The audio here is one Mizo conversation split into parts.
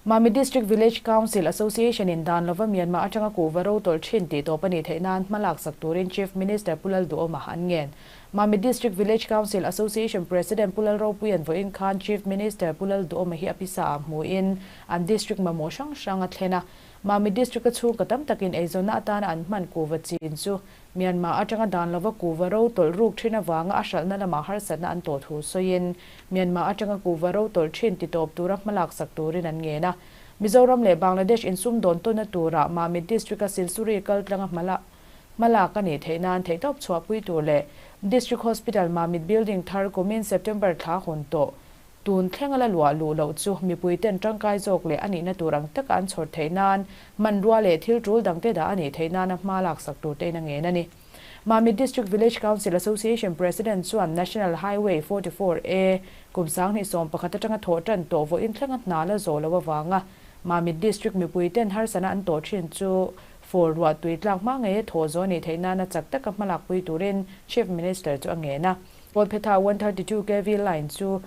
Mamit District Village Council Association in dan lova Myanmar atanga kuhva ro tawlh thin tih tawp a nih theih nan hma lak sak turin Chief Minister Pu Lalduhawma an ngen. Mamit District Village Council Association President Pu Lalropuia'n vawiin khan Chief Minister Pu Lalduhawma hi a pisa ah hmuin an district mamawh hrang hrang a thlen a. Mamit District-a chhungkaw tam takin eizawnna atana an hman kuhva chin chu Myanmar atanga dan lova kuhva ro tawlh ruk thin avanga a hralhna lamah harsatna an tawh thu sawiin Myanmar atanga kuhva ro tawlh thin ti tawp tura hmalak sak turin an ngen a. Mizoram leh Bangladesh insumdawn tawnna turah Mamit District-a Silsuri kal tlanga hmalak a nih theih nan theihtawp chhuahpui tur leh District Hospital Mamit Building thar kumin September thla hawn tawh Tun thlenga la luah luh loh chu mipuiten tangkai zawk leh a nihna tur ang taka an chhawr theih nan hmanrua leh thil tul dangte dah a nih theih nana hma laksak tur tein a ngen a ni. Mamit District Village Council Association President chuan National Highway 44 A kum 2011 atanga thawh tan tawh vawiin thlenga hna la zawh loh avanga Mamit District mipuiten harsana an tawh thin chu fur ruah tui tlak hma ngeia thawh zawh a nih theih nana chak taka hma lakpui turin Chief Minister chu a ngen a. Kawlphetha 132 kv line chu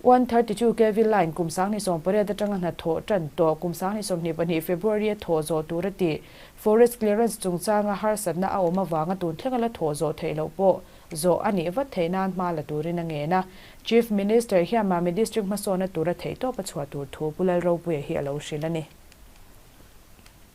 132 kv line kum 2018 atanga hnathawh tan tawh kum 2022 February a thawh zawh tur a ti. Forest clearance chungchanga harsatna a awm avanga tun thlenga la thawh zawh theih loh pawh zawh a nih vat theih nan hma la turin a ngen a. Chief Minister hian Mami District hmasawnna tura theihtawp a chhuah tur thu Pu Lalropuia hi a lo hrilh a ni.